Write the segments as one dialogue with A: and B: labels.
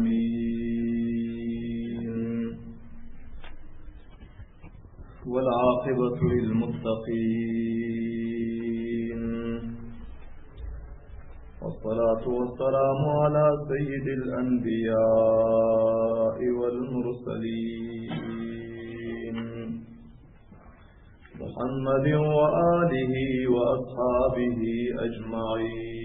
A: العالمين والعاقبة للمتقين والصلاة والسلام على سيد الأنبياء والمرسلين محمد وآله وأصحابه أجمعين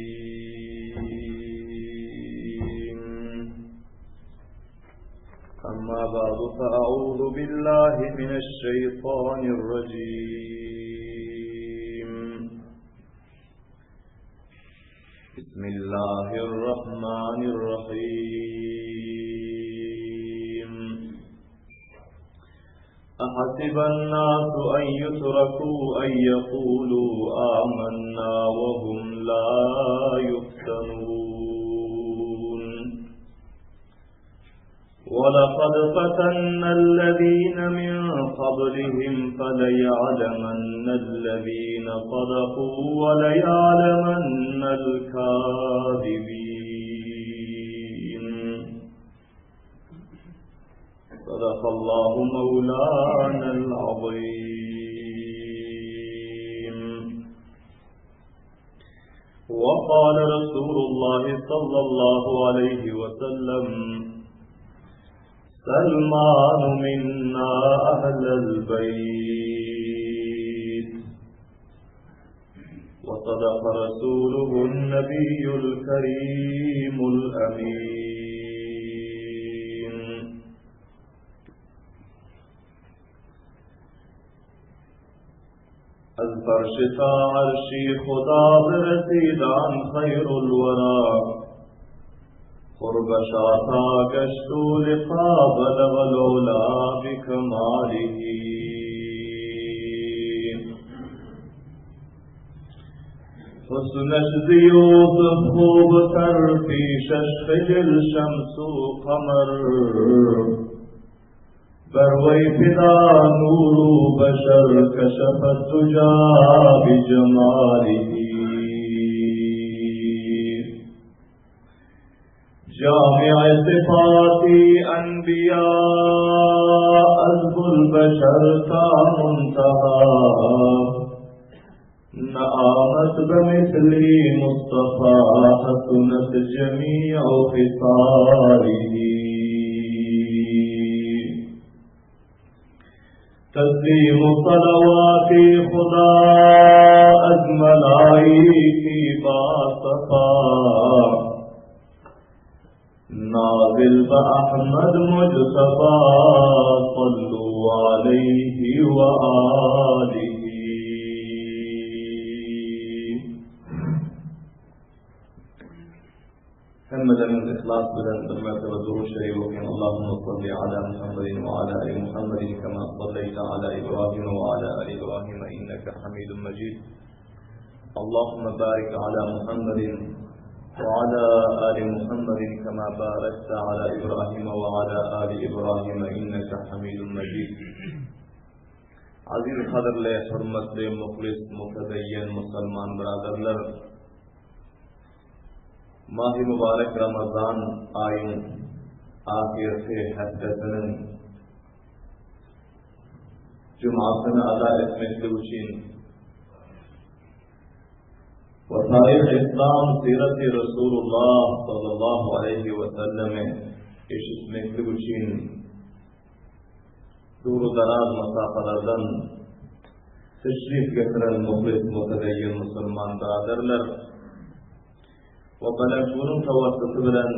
A: أما بعد فأعوذ بالله من الشيطان الرجيم بسم الله الرحمن الرحيم أحسب الناس أن يتركوا أن يقولوا آمنا وهم لا يفتنون ولقد فتنا الذين من قبلهم فليعلمن الذين صدقوا وليعلمن الكاذبين صدق الله مولانا العظيم وقال رسول الله صلى الله عليه وسلم سلمان منا أهل البيت وصدق رسوله النبي الكريم الأمين از فرش تا عرشی خدا برسیدان خیر الورا قرب شاتا گشت لقا بلغ العلا بكماله حسنش زيوسف خوب تر پیشش خجل شمس و قمر بروي فدا نور بشر كشف الدجى بجماله جامع صفات أنبياء أزب البشر تا منتهى نآمت بمثل مصطفى حسنت جميع خصاله تسلیم صلوات خدا از ملائکی با صفا نازل بأحمد مجتبى صلوا عليه وآله
B: Hemmelerimiz yhlas bilen bir mertebe Durud Şerif okyň, Allahumma salli ala Muhammedin we ala ali Muhammedin kema salleýte ala Ibrahim we ala ali Ibrahim inneke Hamidun Mejid. Allahumma barik ala Muhammedin we ala ali Muhammedin kema barakte ala Ibrahim we ala ali Ibrahim inneke Hamidun Mejid. Aziz gadyrly, hormatly, muhlis, mutedeýýen musulman byradarlar! Mahy mübarek Ramazan aýyň ahyrky hepdesiniň jumasyny ada etmeklik üçin we taryhy yslam syraty Resulullah sallallahu aleýhi we sellemi eşitmeklik üçin Dury-daraz masafalardan teşrif getiren muhlis mutedeýýin musulman byraderler we Belentgunyň tawassuty bilen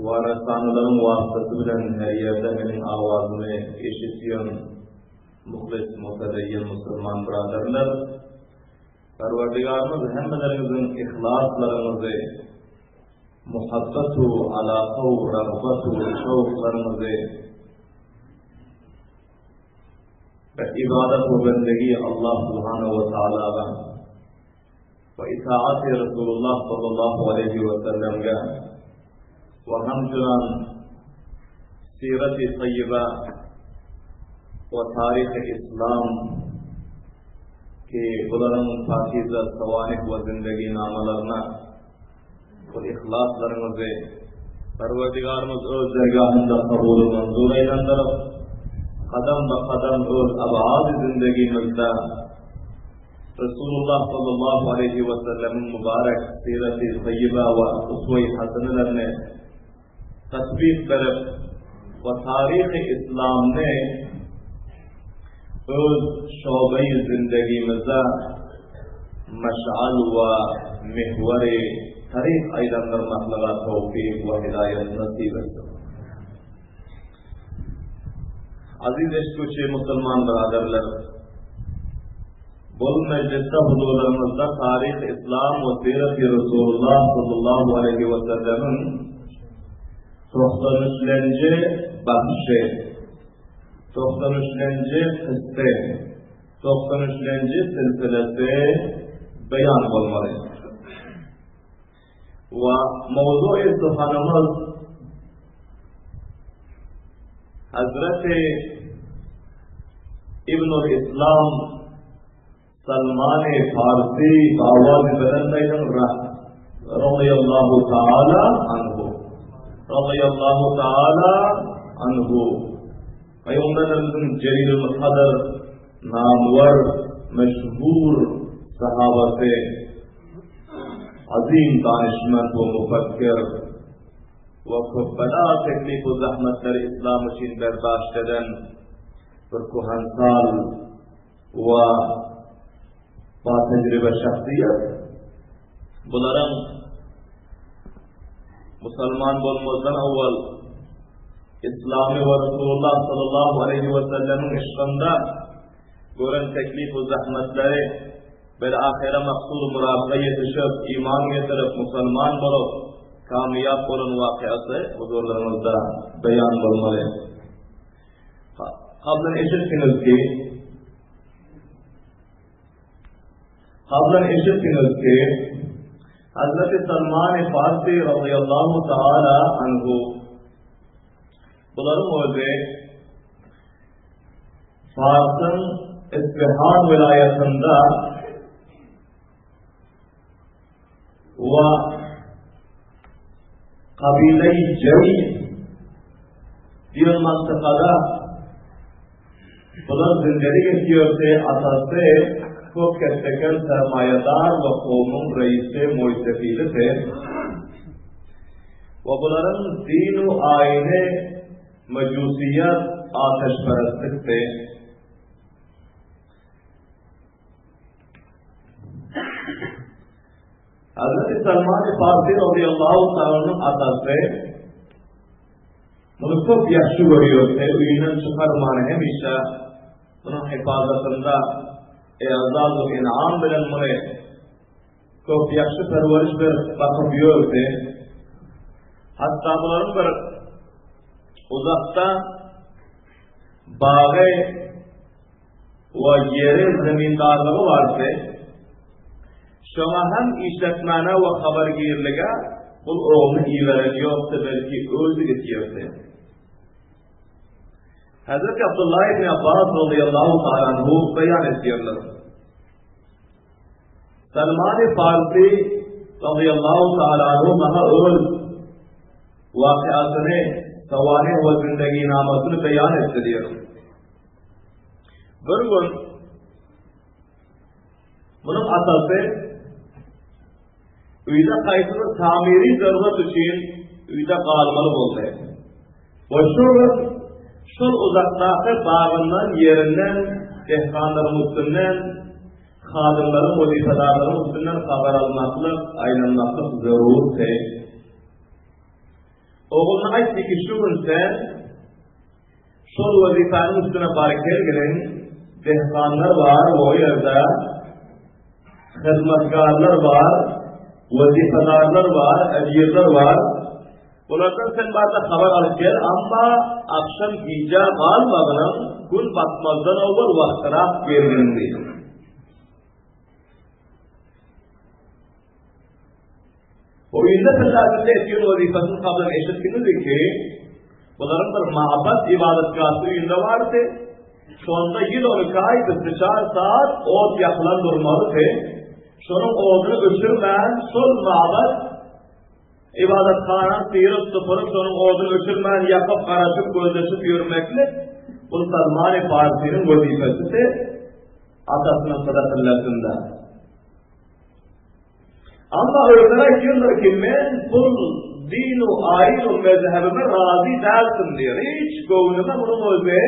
B: Waresanylaryň wasytasy bilen her ýerde meniň awazymy eşitýän muhlis mutedeýýin musulman byraderler Perwerdigarymyz hemmeleriňiziň yhlaslaryňyzy Muhabbet-u alaka-u ragbat-u şowklaryňyzy we ybadat-u bendegi Allah subhanahu we taalaga we itaat-y Resulullah sallallahu aleýhi we sellemge we hamçynan sirat-y taýýyba we taryhy yslam ki bularyň pakiza sawanih we zindeginamalaryna Ol yhlaslaryňyzy. Perwerdigarymyz öz dergahynda kabul-u manzur eýlendirip, kadam-ba-kadam öz abady zindegimizde Resulullah sallallahu aleýhi we sellemiň mübarek sireti taýýyba we uswe-i hasenelerini tatbyk berip we taryhy islamny öz şobeýi zindegimizde meş'al we mihweri taryk aýlandyrmaklyga towfyk we hidaýat nesip etsin. Aziz eşitgüçi musulman byraderler! Bul mejlisde huzurlaryňyzda taryhy islam we sireti Resulullah sallallahu aleýhi we sellemiň 93 lenji bahşy, 93 lenji kysty, 93 lenji silsilesi beýan bolmaly. We mowzugy suhanymyz Hazreti Ibnul Islam Salmany Farsi bawazy belent aýdyň radiyallahu taala anhu. Radiyallahu taala anhu. Pygamberimiziň Jelilul Kadr namwar meşhur sahabasy Azim danyşment we mufekkir we köp bela teklif we zahmetleri islam üçin berdaşt eden bir kuhansal we ba tejribe şahsyýet. Bularyň musulman bolmazdan awwal Islamy we Resulullah sallallahu aleýhi we sellemiň yşkynda gören teklif we zahmetleri Bil ahyra maksud murada ýetişip, iman getirip, musulman bolup, kamyýap bolan wakyasy huzurlaryňyzda beýan bolmaly. Kablan eşitdiňiz ki, Kablan eşitdiňiz ki, Hazreti Salman-y Farsi radıyallahu taala anhu bularyň özi Farsyň Isfahan welaýatynda we Kabile-i Jeý diýen mantykada bular zindelik etýärdi, atasy köp ketdeken sermaýadar we kowumyň reisi moýsefilidi. We bularyň dinu aýyny Mejusyýet ateşperestlikdi. Hazreti Salman-y Farsi radıyallahu ta'ala'nın atasy muny köp ýagşy görýärdi, öýünden çykarmany hemişe munuň hifazatynda e'zaz-u in'am bilen muny köp ýagşy perweriş berip bakyp ýördi. Hatda bularyň bir uzakda bagy we ýeri zemindarlygy bardy. Şoňa hem işletmäne we habargirlige bul ogluny iberen ýokdy, belki özi gitýärdi. Hazreti Abdullah ibn Abbas radıyallahu ta'ala anhu beýan edýärler. Salmany Farsi radıyallahu ta'ala anhu maňa öz wakyasyny, sawanih we zindeginamasyny beýan etdi diýär. Bir gün munuň atasy öýde haýsy bir tamiri zarurat üçin öýde galmaly boldy. We şu gün şol uzakdaky bagyndan, ýerinden, dehkanlaryň üstünden Hadymlaryň, wezipedarlaryň üstünden habar almaklyk, aýlanmaklyk zerurdy. Ogluna aýtdy ki, şu gün sen şol wezipäniň üstüne baryp gelginiň, dehkanlar bar o ýerde, hyzmatkarlar bar, wezipedarlar bar, ejirler bar. Bulardan sen barda habar alyp gel, amma akşam gijä galmagynyň, gün batmazdan owal wagtyrak gelginiň diýdi. Bu ýylda Pellazynda etýän wezipesini kabul eşitdiňiz ki, bularyň bir mabat ibadatgahy öýünde bardy. Şonda ýyl 12 aý 24 saat ot ýakylan durmalydy. Şonuň oduny öçürmän şol mabat. Ybadathanany syryp, sypyryp, şonuň oduny öçürmän, ýakyp, garaşyp, gözleşip ýörmeklik, bu Salmany Farsynyň wezipesidi, atasynyňkyda pillesinde. Amma özleri aýtýarlar ki, men bul dinu aýinu mezhebime razy dälsim diýýär. Hiç göwnüme munuň özi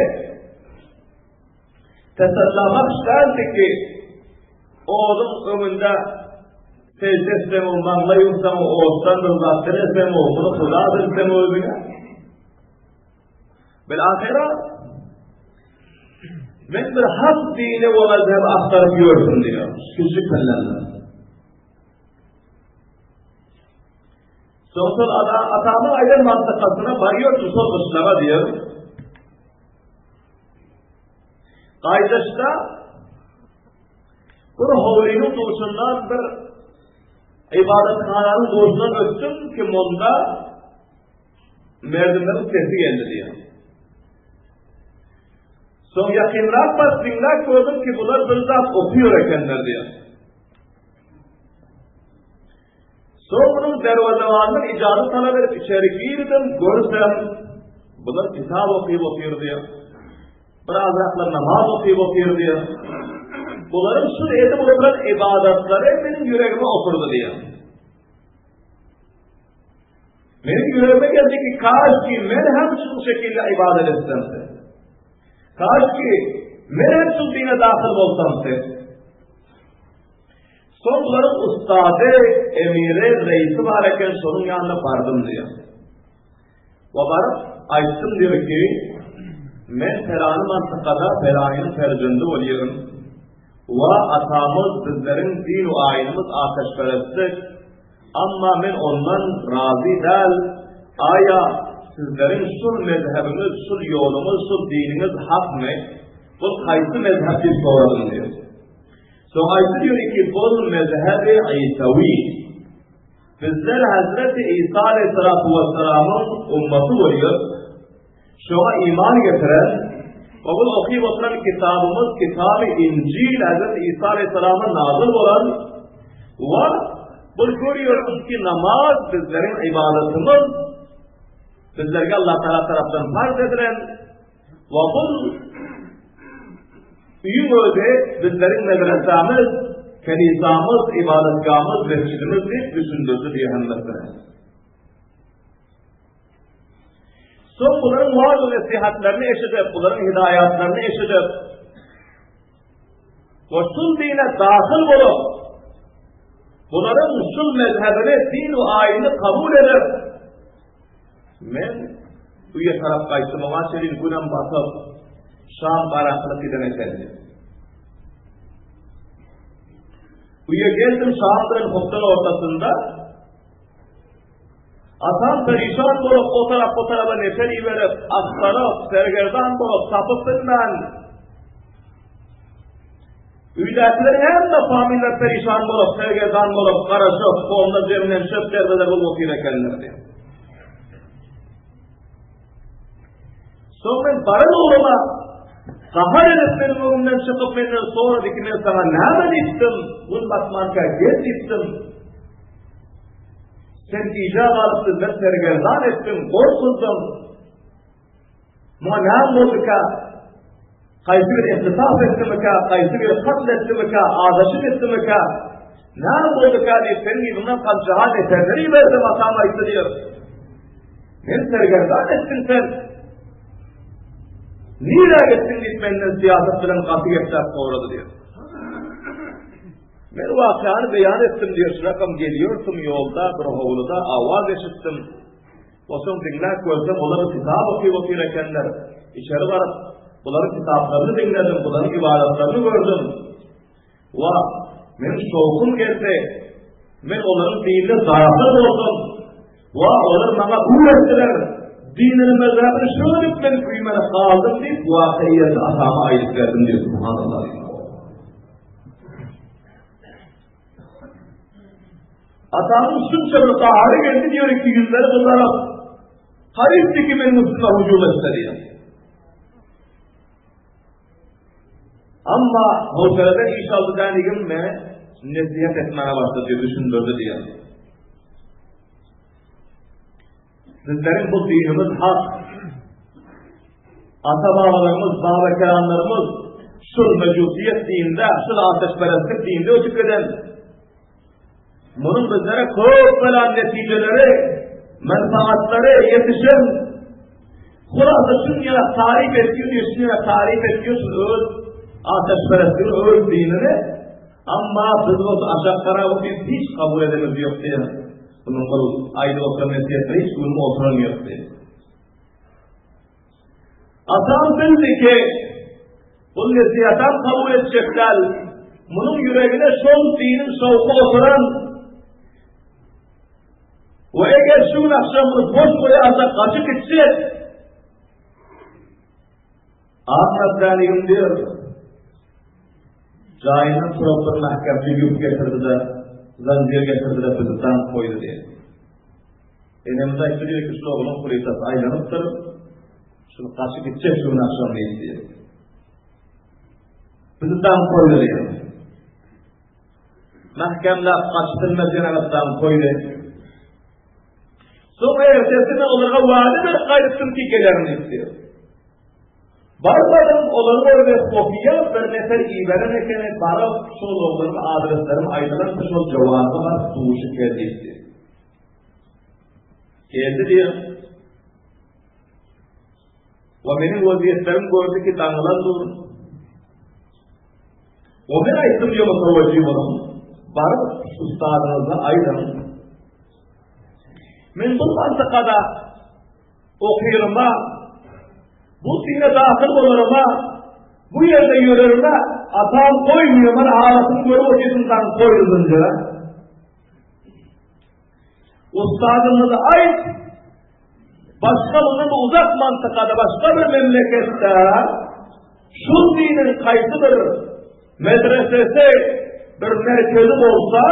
B: tesellamak däldi ki, oduň öňünde sejde etseň, maňlaý ursaň, otdan bir zat dileseň, muny Huda bilseň özüňe. Bil ahyra men bir hak dini we mezhebi agtaryp ýördüm diýýär. Kiçi pellenler. Soň şol atamyň aýdan mantykasyna barýardym şol gyşlaga diýýär. Gaýdaşda bir howlynyň duşundan bir ibadathananyň duşundan ötdüm ki munda Merdimleriň sesi geldi diýýär. Soň ýakynrak baryp diňläp gördüm ki bular bir zat okuýar ekenler diýýär. Soň munuň derwezebanyndan ijazat talap edip içeri girdim, görsem bular kitap okyp otyr diýýär. Bir azraklar namaz okyp otyr diýýär. Bularyň şu edip oturan ibadatlary meniň ýüregime oturdy diýýär. Meniň ýüregime geldi ki, kaş ki men hem şu şekilde ibadet etsemdi. Kaş ki men hem şu dine dahil bolsamdy. Soň bularyň ustady, emiri, reisi bar eken, şonuň ýanyna bardym diýýär. We baryp aýtdym diýýär ki, men pelany mantykada pelanynyň perzendi bolýaryn. We atamyz bizleriň din we aýynymyz ateşperestlik. Amma men ondan razy däl. Aýa sizleriň şul mezhebiňiz, şul ýoluňyz, şul diniňiz hakmy? Bul haýsy mezhep diýip soradym diýýär. Soň aýtdy diýýär ki, bul mezhebi Isawi. Bizler Hazreti Isa aleyhissalatu vesselamyň ummaty bolýarys. Şoňa iman getiren we bu okyp oturan kitabymyz Kitaby Injil Hazreti Isa aleyhissalama nazyl bolan we bu görýäris ki namaz bizleriň ibadatymyz bizlerge Allah Taala tarapdan farz edilen we bu Öýüň özi bizleriň medresämiz, kenisamyz, ybadatgamyz, mesjidimiz diýip düşündirdi diýe hemmesine. Soň bularyň waaz we nesihatlaryny eşidip, bularyň hidaýatlaryny eşidip, we şul dine dahyl bolup, bularyň şul mezhebini, din we aýyny kabul edip, Men öýe tarap gaýtdym, oňa çenli günem batyp, şam garaňkylyk giden ekendi. Öýe geldim, şam bilen hutdan ortasynda atam perişan bolup, o tarap bu taraba nefer iberip, agtaryp, sergerdan bolup, tapyp bilmän, Öýdäkiler hemme familler perişan bolup, sergerdan bolup, garaşyp, honda jemlenşip, derbeler bolup otyr ekenler diýip. Soň men baran ugruma gahar edip meniň öňümden çykyp menden sorady ki men saňa näme diýipdim, gün batmanka gel diýipdim. Sen gijä galyp bizden sergerdan etdiň, gorkuzdyň. Muňa näme bolduka? Haýsy bir ihtisas etdimikä, haýsy bir katl etdimikä, azaşyp etdimikä? Näme bolduka diýip, seniň yzyňdan Haljahan eserleri iberdim, atam aýtdy diýip. Men sergerdan etdiň sen. Nirä gitdiň diýip menden syýasat bilen gaty gepläp sorady diýip. Men wakany beýan etdim diýip, şurakam gelýärdim ýolda bir howluda awaz eşitdim. Otaň diňläp görsem, olar kitap okyp otyr ekenler. Içeri baryp, bularyň kitaplaryny diňledim, bularyň ybadatlaryny gördüm. Wa, meniň şowkum geldi. Men olaryň dinine dahyl boldum. Wa, olar maňa öwretdiler. Dinini, mezhebini şöyle men güýmenip galdym diýip, wakyýaty atama aýdyp berdim diýip, subhanallah. Atamyň şunça bir gahary geldi diýer ki ýüzleri gyzaryp, Harypdy ki meniň üstüme hüjüm etse diýer. Amma howsaleden iş aldy dänigim me nesihat etmäge başlady diýip düşündirdi diýer. Bizleriň bu dinimiz hak. Ata-babalarymyz, baba-keramlarymyz şul mejusiýet dininde, şul ateşperestlik dininde ötüp giden. Munuň bizlere köp bolan netijeleri, menfaatlary ýetişen. Hulasa şunýa taryp etýär, şunýa taryp etýär öz ateşperestligini, öz dinini. Amma biz bolsa aşak garap otyr, hiç kabul edemiz ýok diýýär. Munuň bir aýdyp oturan nesihatleri hiç günüme oturan ýok diýýär. Atam bildi ki, bu nesihatam kabul etjek däl. Munuň ýüregine şol diniň şowky oturan we eger şu gün akşam muny boş goýarsak gaçyp gitjek. Ahmet dänigim diýer. Jaýyndan turup bir mähkämli ýüp getirdi-de, zanjir getirdi-de bizi daňyp goýdy diýer. Enemiz aýtdy diýdi ki, şul ogluň hulisasy aýlanypdyr. Şul gaçyp gitjek şu gün agşam diýdi diýdi. Bizi daňyp goýdy diýdi. Mähkämläp gaçyp bilmez ýene daňyp goýdy. Soň ertesi men olara wada berip gaýdypdym ki gelerin diýip. Barmadym, olaryň orny hufiýa bir nefer iberen ekeni, baryp şol oglanyň adreslerim aýdylandy, şol jowaba baryp duşup gel diýipdi. Geldi diýip, we meniň waziýetlerim gördi ki daňylan dur. We men aýtdym diýip mutawajjy boluň, baryp ustadyňyza aýdyň. Men bu mantykada okyryma, bu dine dahyl bolaryma, bu ýerde ýörerime atam goýmuyor, men halatymy görüp otyrsyň daňyp goýdy zynjyra. Ustadymyza aýt, başga mundan uzak mantykada, başga bir memleketde şu diniň kaýsy bir medresesi, bir merkezi bolsa,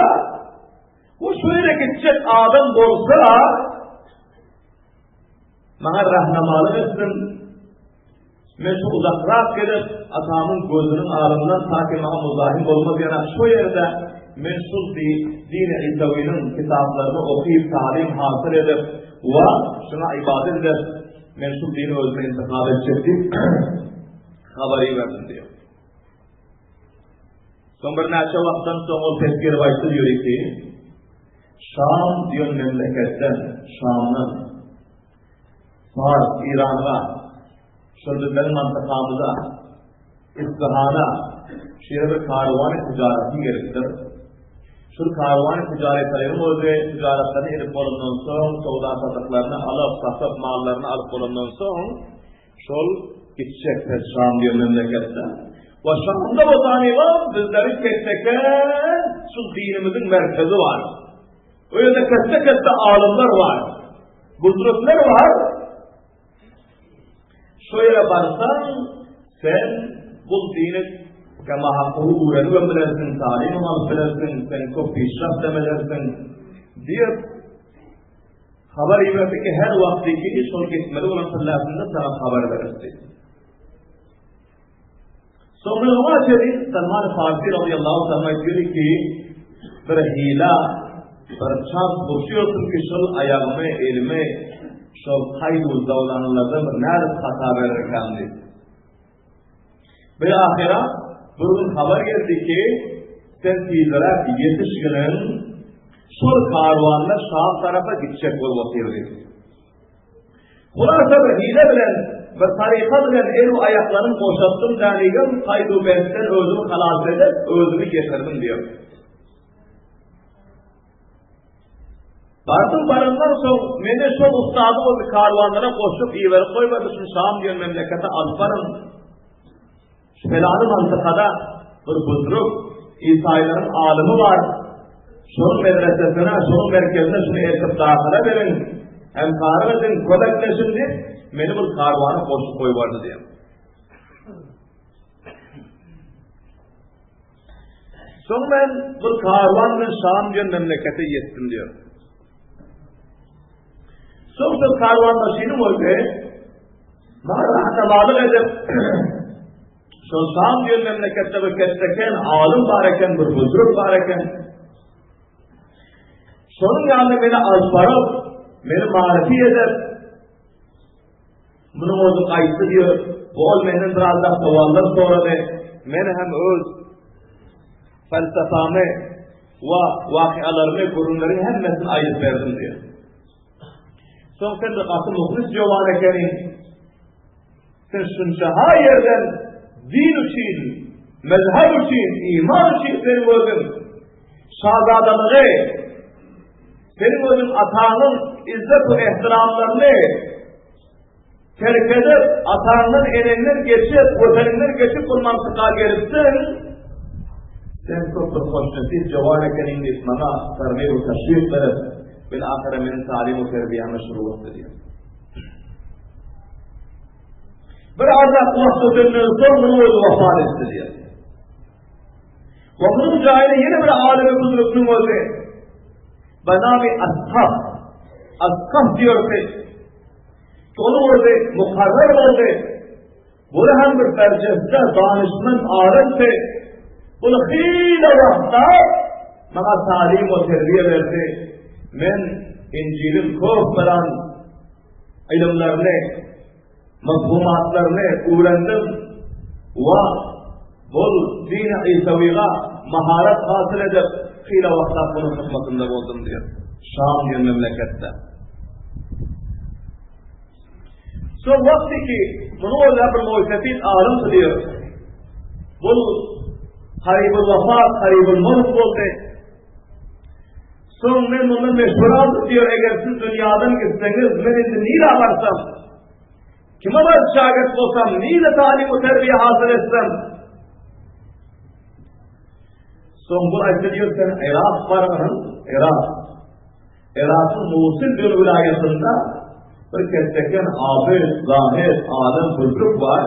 B: bu şu ýere gitjek adam bolsa, maňa rahnamalyk etsin. Men şu uzakrak gelip, atamyň gözüniň alyndan ta ki maňa muzahim bolmaz ýaly şu ýerde men şu dini Isawynyň kitaplaryny okyp, talim hasyl edip we şuňa ybadat edip, men şu dini özüme intihap etjek diýip habar iberdim diýýär. Soň birnäçe wagtdan soň ol ses gelip aýtdy diýýär ki, Şam diýen memleketden, Şamdan Fars, Iranga, şol bizleriň mantakamyza, Isfahana, şu ýere bir karwany tijareti gelipdir. Şol karwany tijaretleriň özi tijaretlerini edip bolandan soň, söwda satyklaryny alyp, satyp, mallaryny alyp bolandan soň, şol gitjekdir Şam diýen memleketde. We Şamda bolsa bizleriň ketdeken şu dinimiziň merkezi bar. O ýerde ketde-ketde alymlar bar. Buzruklar bar. Şo ýere barsaň, sen bu dini kema hakyny öwrenip hem bilersiň, talim hem alyp bilersiň, sen köp pişraf hem edersiň diýip habar iberdi ki, her wagtky şol gitmeli bolan pillasynda sana habar berer diýip. Soňra oňa çenli Salman Farsi radiyallahu ta'ala aýtdy ki, bir hila, bir çalt gurşuyorsun ki şol aýagymy, elimi şol kaýdu dawlanlarda bir nädip hata bererkäm diýip. Bir ahyra bir gün habar geldi ki, sen tizräk ýetişginiň şol karwanlar Şam tarapa gitjek bolup otyr diýip. Hulasa bir hile bilen, bir taryka bilen el-u aýaklarym boşatdym dänigim, kaýdu bentden özümi halas edip, özümi getirdim diýip. Bardym barandan soň meni şol ussady boldy karwanlara goşup iberip goýberdi şu Şam diýen memlekete alyp baryň. Şu mantykada bir buzruk Isaýylaryň alymy bar. Şonuň medresesine, şonuň merkezine şuny eltip dahyla beriň. Hemkaryk ediň, kömekleşiň diýip, meni bir karwana goşup goýberdi diýip. Soň men bir karwan bilen Şam diýen memlekete ýetdim diýip. Soň şol karwanbaşynyň özi maňa rahatamalyk edip, şol Şam diýen memleketde bir ketdeken alym bar eken, bir buzruk bar eken. Şonuň ýanyna meni alyp baryp, Meni maryfy edip, munuň özi gaýtdy diýip, bu ol menden biraz da sowallar sorady. Men hem öz felsefamy we wakyalarymy, gürrüňleriň hemmesini aýdyp berdim diýip. Soň sen bir gaty muhlis jowan ekeniň. Sen şunça-ha ýerden din üçin, mezhep üçin, iman üçin seniň özüň şazadalygy, seniň özüň ataňyň izzet we ehtiramlaryny terk edip, ataňdan, eneňden geçip, watanyňdan geçip bu mantyka gelipsiň. Sen köp bir hoşnesip jowan ekeniň diýip maňa terbiýe we teşwik berip, bil ahyra meniň talim we terbiýäme şuru etdi diýip. Bir azak wagt ötenden soň munuň özi wafat etdi diýýär. We munuň jaýyna ýene bir alymy buzruknyň özi Banami Ashab Ashab diýordy. Onuň özi mukarrar boldy. Bu hem bir berjeste danyşmend alymdy. Ol hile wagtda maňa talim we terbiýe berdi. Men Injiliň köp bilen ylymlaryny, mafhumatlaryny öwrendim we bol dini Isawyga maharat hasyl edip, hile wagtlap munuň hyzmatynda boldum diýip, Şam diýen memleketde. Şol wagty ki, muny oýlap bir moýsefit alymdy diýip, bul karybul wafat, karybul mawt boldy. Soň men mundan meşwere aldym diýýär, eger siz dünýadan gitseňiz, men indi nirä barsam? Kime baryp şagirt bolsam, nirä talim we terbiýe hasyl etsem? Soň bu aýtdy diýýär, sen Yrak bargyn, Yrak. Yrakyň Musul diýen welaýatynda bir ketteken abid, zahid, alym, buzruk bar.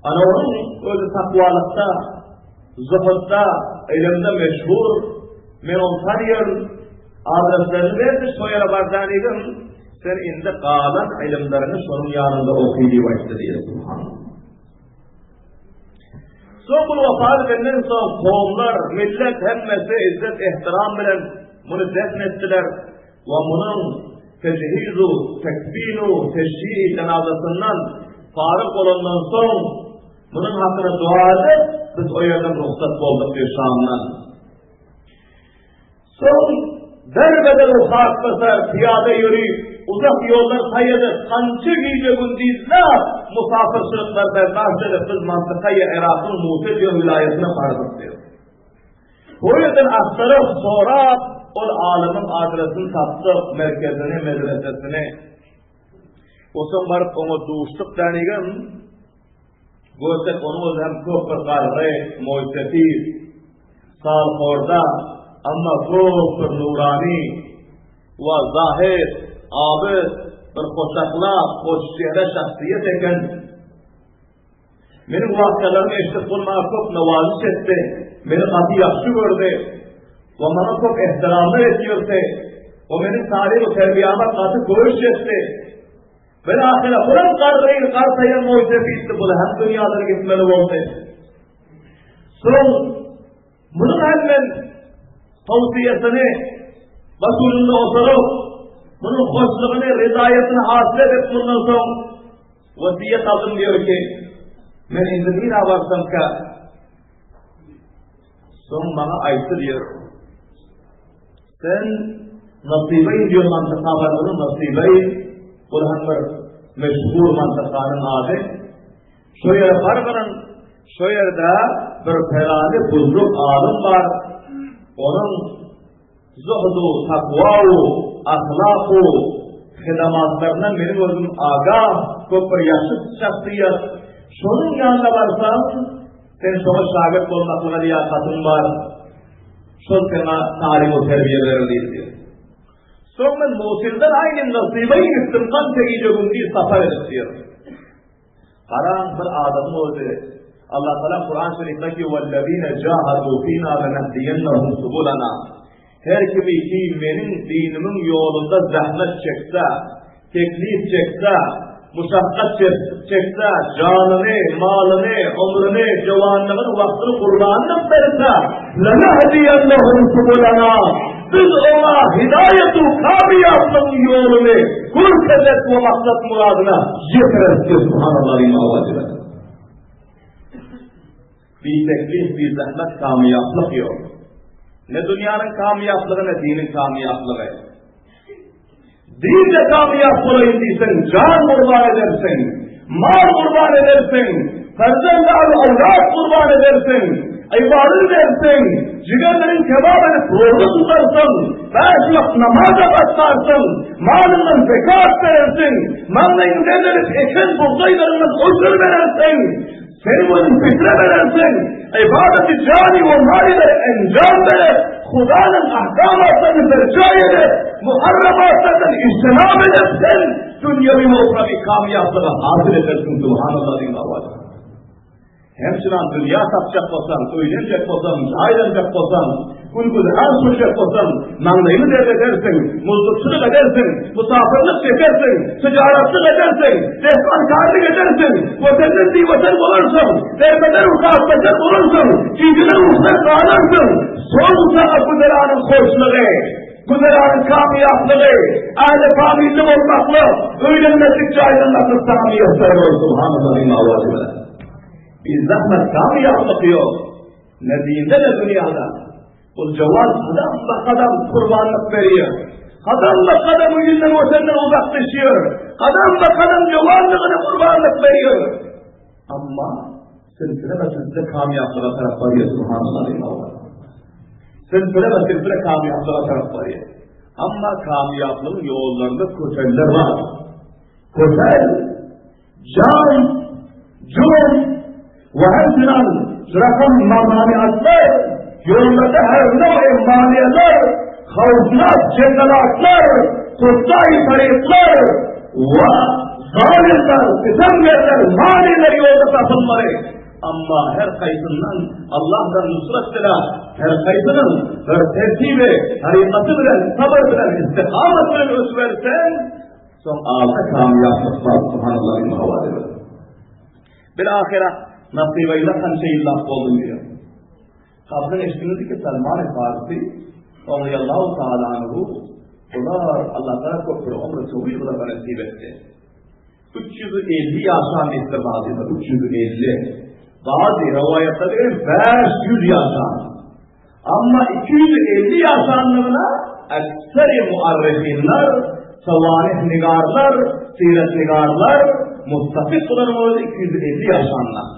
B: Ana onuň özi takwalykda, zuhudda, ylymda meşhur. Men ony tanýaryn. Adreslerini berdi, şo ýere bardanygym, sen indi galan ylymlaryňy şonuň ýanynda oky diýip aýtdy diýdi. Subhanallah. Soň bu wafat edenden soň kowumlar, millet hemmesi izzet ehtiram bilen muny defn etdiler we munuň tejhizu, tekfinu, teşýi jenazasyndan faryg bolandan soň munuň hakyna dua edip, biz o ýerden rugsat bolduk diýip Şamdan. Soň derbeder hak basar, pyýada ýörüp, uzak ýollar taý edip, kança gije-gündizläp musapyrçylyklar berdaşt edip, biz mantykaýy Yrakyň Musul diýen wilaýatyna bardyk diýip. O ýerden agtaryp, sorap, ol alymyň adresini tapdyk, merkezini, medresesini. Osoň baryp oňa duşduk dänigem, Görsek onuň özi hem köp bir garry, moýsepit, salhorda, amma köp bir nurany we zahid, abyt, bir hoşahlak, hoşçehre şahsyýet eken. Meniň wakalarymy eşidip ol maňa köp nawazyş etdi, meni gaty ýagşy gördi we maňa köp ehtiramlar etýärdi we meniň talim-u terbiýama gaty göwüş etdi. Bir ahyra bulam garry, gartaýan moýsepitdi, bul hem dünýadan gitmeli boldy. Soň munuň hem men towsiýesini başucunda oturyp, munuň hoşlugyny, rizaýatyny hasyl edip mundan soň wasiýet aldym diýer ki, men indi nirä barsamka, soň maňa aýtdy diýer. Sen Nasybeýn diýen mantyka bardygyň Nasybeýn ol hem bir meşhur mantykanyň ady. Şo ýere bargynyň şo ýerde bir pelany buzruk alym bar. Onuň zuhdu, takwawu, ahlaku, hydamatlaryndan meniň özüm agah, köp bir ýagşy şahsyýet. Şonuň ýanyna barsaň, sen şoňa şagirt bolmaklyga liýakatyň bar. Şol saňa talim we terbiýe berer diýdi. Soň men Musilden aýny Nasyba gitdim, kança gije-gündiz sapar edip diýýär. Garaň bir adamyň özi Allah Taala Kur'an şerifde ki wellezine jahadu fina lanahdiyennahum subulana. Her kimi ki meniň dinimiň ýolunda zähmet çekse, teklip çekse, muşakgat çekse, janyny, malyny, ömrüni, jowanlygyny, wagtyny gurbanlyk berse, lenehdiyennahum subulana.
A: Biz oňa hidaýet-u kamyýaplygyň ýoluny görkezeris we maksat-myradyna ýetireris diýip, Subhanallah diýip owaz berdi. Bi teklif, bi zähmet kamyýaplyk ýok. Ne dünýäniň kamyýaplygy, ne diniň kamyýaplygy. Dinde kamyýap bolaýyn diýseň, jan gurban edersiň, mal gurban edersiň, perzend aly awlad gurban edersiň, ybadat edersiň, jigerleriň kebap edip roza tutarsyň, bäş wagt namaza gatnarsyň, malyňdan zekat berersiň, maňlaýyňy berip eken bugdaýlaryňdan öşür berersiň, Sen özüň fitre berersiň, ybadaty jany we malylar enjam berip, Hudanyň ahkamatlaryny berjaý edip, muharramatlardan ijtinap edip sen dünýewi we uhrawi kamýaplygy hasyl edersiň, Subhanallah diýip owaz. Hemçinan dünýä tapjak bolsaň, öýlenjek bolsaň, jaýlanjak bolsaň, Gün-güzeran sürjek bolsaň, maňlaýyňy derledersiň, muzdurçylyk edersiň, musapyrlyk çekersiň, tyjaratlyk edersiň, dehkankarlyk edersiň, wetenden biweten bolarsyň, derbeder we hasbeter bolarsyň, gijeler ukusdan galarsyň, soň saňa güzeranyň hoşlugy, güzeranyň kamyýaplygy, ähli familli bolmaklyk, öýlenmeklik, jaýlanmaklyk saňa miýesser bolar, Subhanallah diýip owaz bilen. Bizahmet kamyýaplyk ýok. Ne dinde ne dünýada. Ol jawan kadam ba kadam kurbanlyk berýär. Kadam ba kadam öýünden wetenden uzaklaşýar. Kadam ba kadam jawanlygyny kurbanlyk berýär. Amma silsile be silsile kamýaplyga tarap barýar subhanallah diýip. Silsile be silsile kamýaplyga tarap barýar. Amma kamýaplygyň ýollarynda köteller bar. Kötel Jan, jun we hemçinan rakam mamaniatlar, ýollarda her now'i maniýalar, howfnak jennelatlar, kutsaý taryklar we zalimler, sitemgerler, maniler ýolda tapylmaly. Amma her kaýsyndan Allahdan nusrat diläp, her kaýsynyň bir tertibi, tarykaty bilen, sabyr bilen, istikamat bilen ösüberseň, Soň alda kamyýaplyk bar Subhanallah diýip habar eder. Bir ahyra nasybaýla kança ýyllap boldum diýýär. Kabryň eşitdiňiz ki Salman Farisi radiyallahu taala anhu bular Allah taala köp bir ömür towil bulara nasip etdi. 350 ýaşan diýipdir bazylar 350. Bazı rivayetler 500 ýaşan. Amma 250 ýaşanlygyna ekseri muarrihinler, sawanih nigarlar, siret nigarlar muttafik bularyň özi 250 ýaşanlar.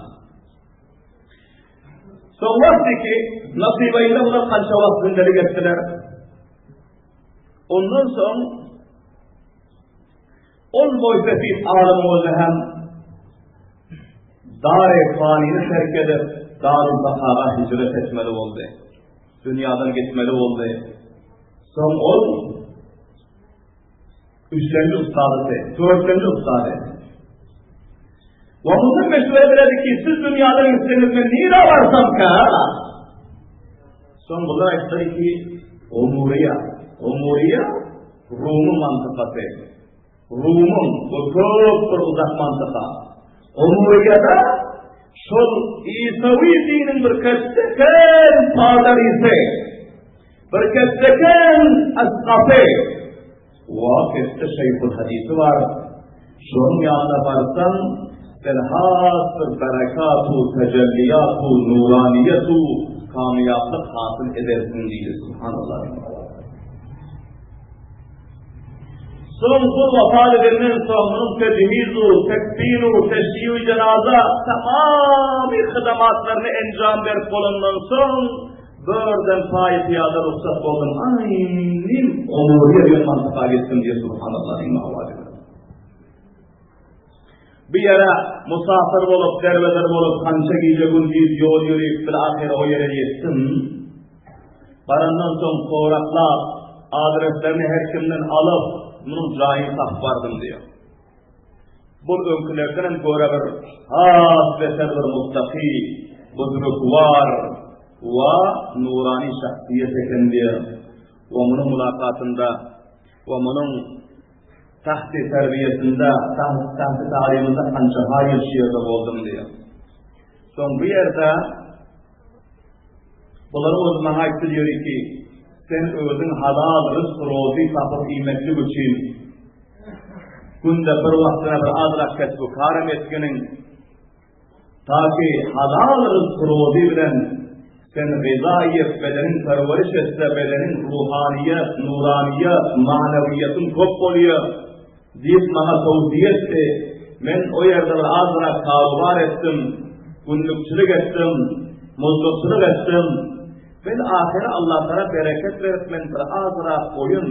A: Soň wagty ki, Nasibaýynda bular kança wagt gündelik etdiler. Ondan soň ol boýsefit alymyň özi hem Dar-e fanyny terk edip, Darul Bakaga hijret etmeli boldy. Dünýadan gitmeli boldy. Soň ol üçlenji ustadysy, dörtlenji ustady. We mundan meşweret berdi ki, siz dünýadan gitseňiz men nirä barsamka? Soň bular aýtdylar ki, Omuriýa, Omuriýa Rumyň mantykasy. Rumyň bu köp bir uzak mantyka. Omuriýada şol Isawi diniň bir ketdeken padarisi, bir ketdeken asgapy, wa ketde şeýhul hadisi bar. Şonuň ýanyna barsaň, sen has bir berekatu, tejelliyatu, nuraniýetu, kamyýaplyk hasyl edersiň diýdi. Subhanallah. Soň bul wafat edenden soň munuň tejhizu, tekfinu, teşýu jenaza tamamy hydamatlaryny enjam berip bolandan soň börden paýy pyýada rugsat boldum. Aýnym Omuriýa diýen mantyka gitdim diýip subhanallah diýip owaz eder. Bu ýere musafir bolup, derbeder bolup, kança gije gündiz ýol ýörüp, bil ahyr o ýere ýetdim. Barandan soň soraklap, adreslerini her kimden alyp, munuň jaýyny tapyp bardym diýýär. Bu öňkülerden hem görä bir has beter bir muttaki, buzrukvar we nurani şahsyýet eken diýýär. We munuň mulakatynda we munuň tahti terbiýesinde, tahti taliminde kança ýyl şu ýerde boldum diýýär. Soň bu ýerde Bularyň özi maňa aýtdy diýer ki, Sen özüň halal ryzk-rozy tapyp iýmeklik üçin günde bir wagtyna bir azrak kesbi-karam etginiň. Taki halal ryzk-rozy bilen sen gyza iýip bedeniň perweriş etse bedeniň ruhanyýet, nuranyýet, manawiýetiň köp bolýar diýip maňa towsiýe etdi. Men o ýerde bir azrak karobar etdim, günlükçilik etdim, muzdurçylyk etdim. Bil ahyry Allatara bereket berip men bir azrak goýun,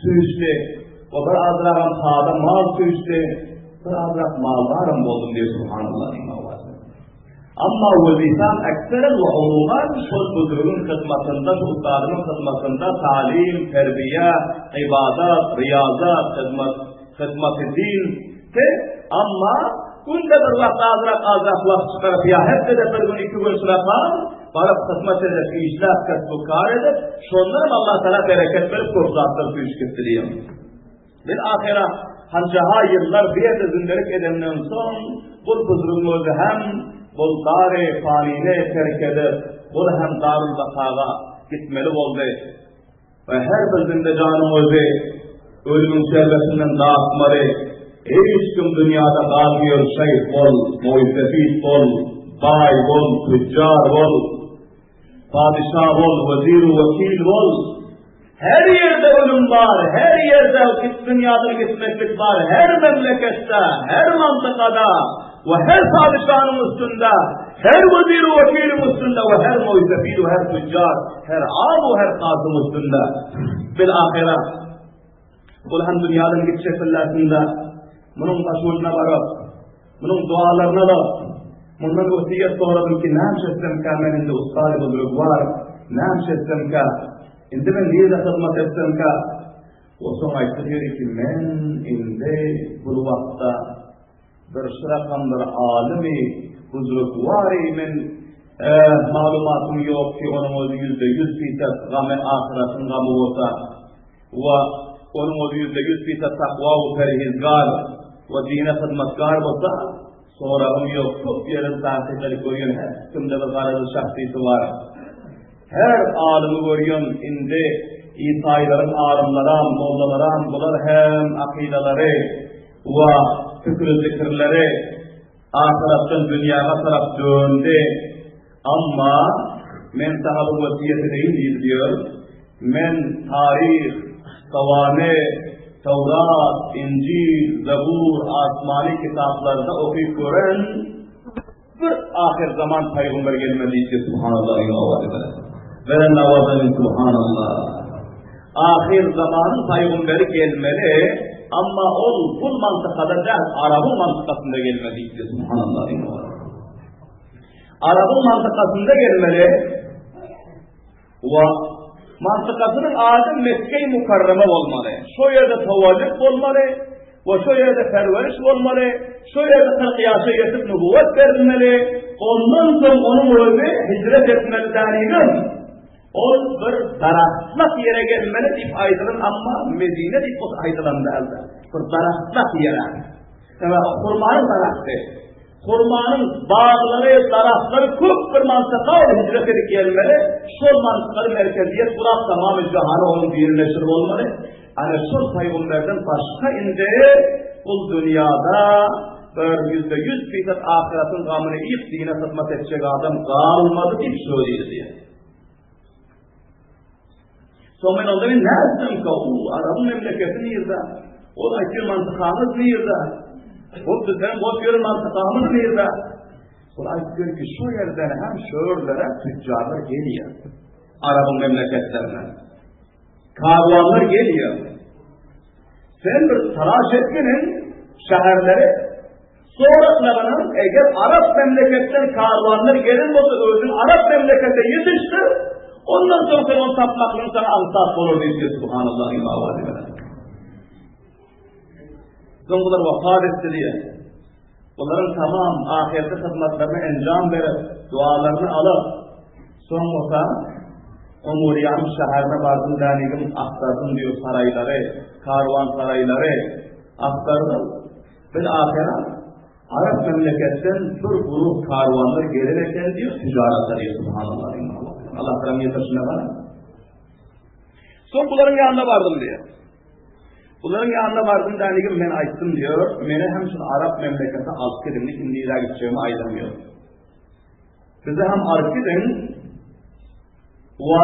A: Süýşdi. We bir azragam sada mal süýşdi. Bir azrak maldaram boldum diýip subhanallah diýip owazy. Amma wezipam ekseren we umuman şol buzrugyň hyzmatynda, şu ustadymyň hyzmatynda talim, terbiýe, ybadat, riýazat, hyzmat, hyzmaty din, te, amma günde bir wagt azrak azrak wagt çykaryp ýa hepdede bir gün iki gün şuraka Baryp hyzmat edip, işläp, kesbi-kar edip, şondanam Allatagala bereket berip köp zatlar süýşüp gitdi diýýär. Bil ahyra hanjaha ýyllar bu ýerde zündelik edenden soň, bul buzrugyň özi hem bul dary fanyny terk edip, bul hem darul bakaga gitmeli boldy. We her bir zindejanyň özi ölümiň şerbetinden datmaly. Hiç kim dünýäde galmaýar, şeýh bol, moýsefit bol, baý bol, tüjjar bol, patyşa bol, wezir-u-wekil bol. Her ýerde ölüm bar, her ýerde dünýadan gitmeklik bar, her memleketde, her mantykada we her patyşanyň üstünde, her wezir-u-wekiliň üstünde we her moýsefit we her tüjjar. Her am we her hasyň üstünde. Bil ahyra. Ol hem dünýadan gitjek billasynda munuň başujuna baryp, munuň dualaryny alyp, mundan wesýet soradym ki, näme etsemkä men indi ussady buzrugwar, näme etsemkä, indi men nirede hyzmat etsemkä? O soň aýtdy diýdi ki, men indi bu wagtda Bir şyrakam bir alymy, buzrugwary men maglumatym ýok ki onuň özi 100% fisat gamy ahyratyň gamy bolsa we onuň özi 100% fisat takwa we perhizgar we dine hyzmatkar bolsa soragym ýok köp ýerden takyk edip görýän her kimde bir garaly şahsyýeti bar. Her alymy görýän indi isaýylaryň alymlaram, mollalaram bular hem akydalary we pikiri-zikirleri ahyratdan dünýäge tarap döndi. Amma men saňa bir wesýet edeýin diýdi diýer. Men taryh, Sawany, Tawrat, Injil, Zebur, asmany kitaplarda okyp gören Bir ahyr zaman paýgamber gelmeli diýdi subhanallah diýen owazy bilen. Beren owazy subhanallah. Ahyr zamanyň paýgamberi gelmeli, amma ol bul mantykada däl, arabyň mantykasynda gelmeli diýdi subhanallah diýen owazy. Arabyň mantykasynda gelmeli. Wa mantykasynyň ady Mekge-i Mukarrama bolmaly. Şo ýerde tawallyt bolmaly we şo ýerde perweriş bolmaly, şo ýerde 40 ýaşa ýetip nubuwwat berilmeli. Ondan soň onuň özi hijret etmeli däldigim. Ol bir daragtlak ýere gelmeli diýip aýdylan, amma Medine diýip aýdylan däldi. Bir daragtlak ýere. Sebäbi hurmanyň daragty. Hurmanyň baglary, daragtlary köp bir mantyka ol hijret edip gelmeli. Şol mantykada merkeziýet gurap tamamy jahana onuň dini neşir bolmaly. Ana şol pygamberden başga indi bul dünýada bir 100% fisat ahyratyň gamyny iýip dine hyzmat etjek adam galmady diýip söyledi diýýär. Soň men onda men nätdim ka, u Arabyň memleketi nirde? Ol aýtýan mantykamyz nirde? Ol bizden bolup ýören mantykamyz nirde? Ol aýtýar ki, şu ýerden hem şöhürlere tüccarlar gelýär. Arabyň memleketlerinden. Karwanlar gelýär. Sen bir talaş etgeniň şäherleri Soraklarynyň eger arap memleketden karwanlar gelen bolsa özüň arap memlekete ýetişdir, ondan soň sen ony tapmaklygyň saňa aňsat bolar diýdi Subhanallah diýip awazy bilen. Soň bular wafat etdi diýe. Bularyň tamam ahirki hyzmatlaryny enjam berip, dualaryny alyp, soň bolsa Omuriýanyň şäherine bardym dänigim agtardym diýip saraýlary, karwan saraýlary agtardym. Bil ahyra Arap memleketden bir guruh karwanlar gelen eken diýip tijaratlar diýip subhanallah diýip. Allah taala ýetirişine gara. Soň bularyň ýanyna bardym diýýär. Bularyň ýanyna bardym dänigim men aýtdym diýýär, meni hem şul arap memlekete alyp gidiň, indi nirä gitjegimi aýdam ýok. Bizi hem alyp gidiň. Wa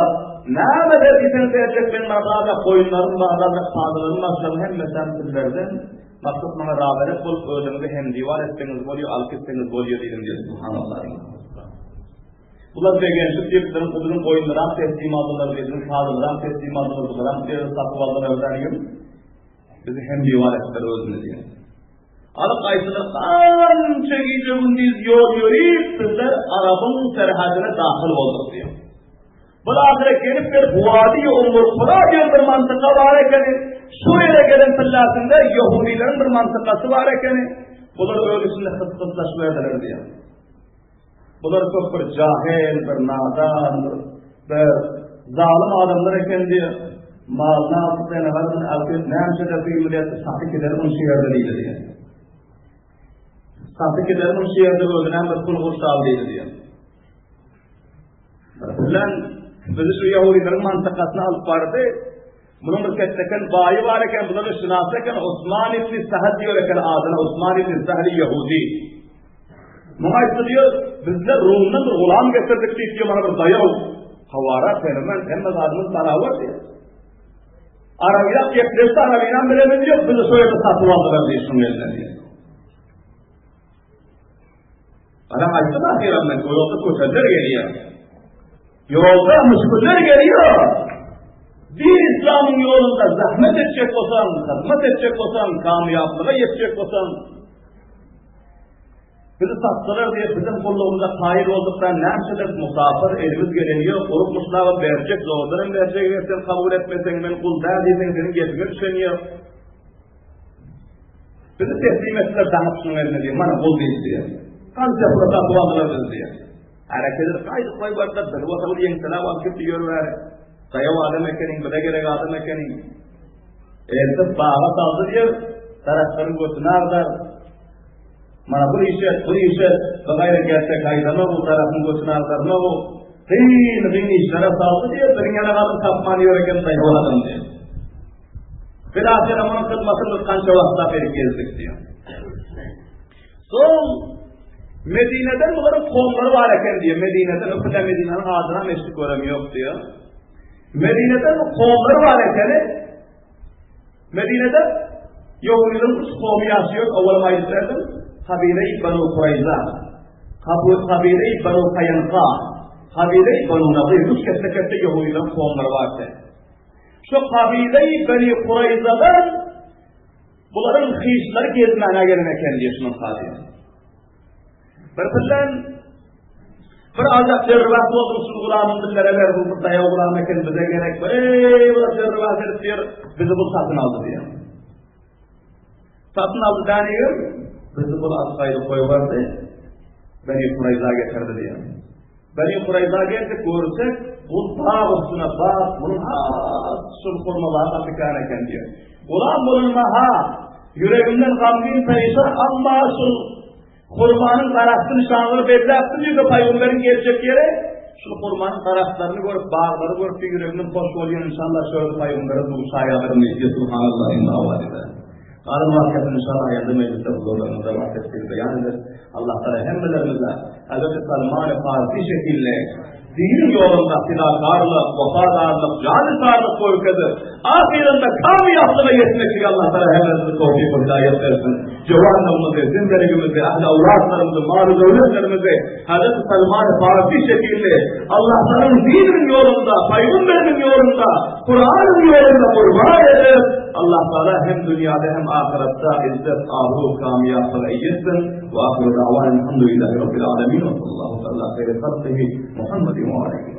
A: näme eder diýseň berjek men barada goýunlarym barada padylarym başlaryň hemmesem sizlerden. Maksat maňa raberek bolup özüňizi hem diwar etseňiz bolýar, alyp gitseňiz bolýar diýdim diýýär. Subhanallah. Bular begenişip diýipdirin, biziň goýunlaram teslim aldylar, biziň padylaram teslim aldylar, bularam satyp aldylar diýdim. Bizi hem diwar etdiler özüne diýen. Alyp gaýtdylar, ança gije-gündiz ýol ýörip, bizler Arabyň serhedine dahyl bolduk diýen. Bir ahyra gelip bir Wadi Ummul Kura diýen bir mantyka bar ekeni. Şu ýere gelen pillasynda ýehudileriň bir mantykasy bar ekeni. Bular öz içinde hys-hyslaşyberdiler diýen. Bular köp bir jahyl, bir nadan, bir, bir zalym adamlar eken diýip, malyny alsyp, ene-garyny alsyp, näme de bilýär, satyp gider muny şu ýerde diýdi diýip. Satyp gider muny şu ýerde özüne bir pul gurşal diýdi diýip. Bilen bizi şu ýahudileriň mantykasyna alyp bardy. Munuň bir ketdeken baýy bar eken, bular şynasy eken, Osman ibn Sahal diýer eken adyna, Osman ibn Sahal Ýahudi. Muňa aýtdy diýer, bizler Rumdan bir gulam getirdik diýip diýer, mana bir daýaw. Hawara fenomen, hemme zadymyz barabar diýer. Arabiýa gepleşdi, Arabiýam bilemez ýok, bizi şo ýerde satyp aldylar diýip şuň eline diýer. Adam aýtdy ahyram men, o ýolda köteller gelýär. Ýolda müşküller gelýär. Din İslamyň ýolunda zahmet etjek bolsaň, hyzmat etjek bolsaň, kamyýaplyga ýetjek bolsaň, bizi satdylar diýip biziň gullugymyza kaýyl boldukdan näçedir musafir elimiz geleni ýok, urup muşlaba berjek, zordan hem berjek eger sen kabul etmeseň men gul däl diýseň seniň gepiňe düşen ýok. Bizi teslim etdiler daňyp şunuň eline diýip, mana gul diýip diýip. Kança pula satyp aldylar bizi diýip. Hereket edip gaýdyp goýberdiler, bizi bolsa ol ýeňseläp alyp gitdi ýörübäri. Daýaw adam ekeniň, bize gerek adam ekeniň. Eltip baga saldy diýip, daragtlaryň götüni agdar. Mana bu iş et, bu iş et, bu gaýra gerçek haýdama bu daragtyň götüni agdarma bu. Gyn, gyn işlere saldy diýip, biriň ýaly adam tapman ýör eken daýaw adam diýip. Bilahyra munuň hyzmatyny biz kança wagtlap edip gezdik diýýär. Soň Medineden bularyň kowumlary bar eken diýýär. Medineden öküle Medinäniň adyna meşrik görem ýok diýýär. Medineden bu kowumlary bar ekeni. Medinede Ýehudileriň üç kowumy ýaşaýar, owalam aýdyp berdim. Kabile-i Banu Kurayza, Kabile-i Banu Kaýanka, Kabile-i Banu Nadir. Üç kesse-kesse Ýehudileriň kowumlary bar eken. Şu kabile-i Beni Kuraýzadan bularyň hyşlary gezmäne gelen eken diýip şunuň kazy. Bir bilen bir azak jerribas bolsun şu gulamyň dillere ber bu bir daýaw gulam eken bize gerek. Eý bular jerribas edip diýer, bizi bu satyn aldy diýer. Satyn aldy dänigim, bizi bu alyp gaýdyp goýberdi. Beni Kuraýza getirdi diýer. Beni Kuraýza geldik, görsek, bu dag üstüne bag, munuň has şul hurma bagy gaty kän eken diýer. Gulam bolunma ha, ýüregimden gamgyn perişan, amma şul hurmanyň daragty nyşanlary belläpdim diýdi pygamberiň geljek ýeri. Şul hurmanyň daragtlaryny görüp, baglary görüp ýüregimden hoş bolýan inşallah şöyle pygambere duşaýadyryn diýdi. Subhanallah, inna Galan wakyany inşallah aýanda mejlisde huzurlaryňyzda tefsir beýan eder. Allah Taala hemmelerimize Hazreti Salman Farisi şekilli diniň ýolunda fidakarlyk, wepadarlyk, janytarlyk görkezip, ahyrynda kamyýaplyga ýetmekligi Allah Taala hemmelerimize towfik we hidaýat bersin. Jowanlygymyzy, zindeligimizi, ahli awlatlarymyzy, maly döwletlerimizi Hazreti Salman Farisi şekilli Allah Taalanyň dininiň ýolunda, pygamberiniň ýolunda Kuranyň ýolunda gurban edip, Allah Taala hem dünýäde hem ahyretde izzet, abru, kamyýaplyga eýe etsin. Wa ahyru da'wana elhamdülillahi rabbil alamin we sallallahu ala haýri halkihi Muhammedin we alihi.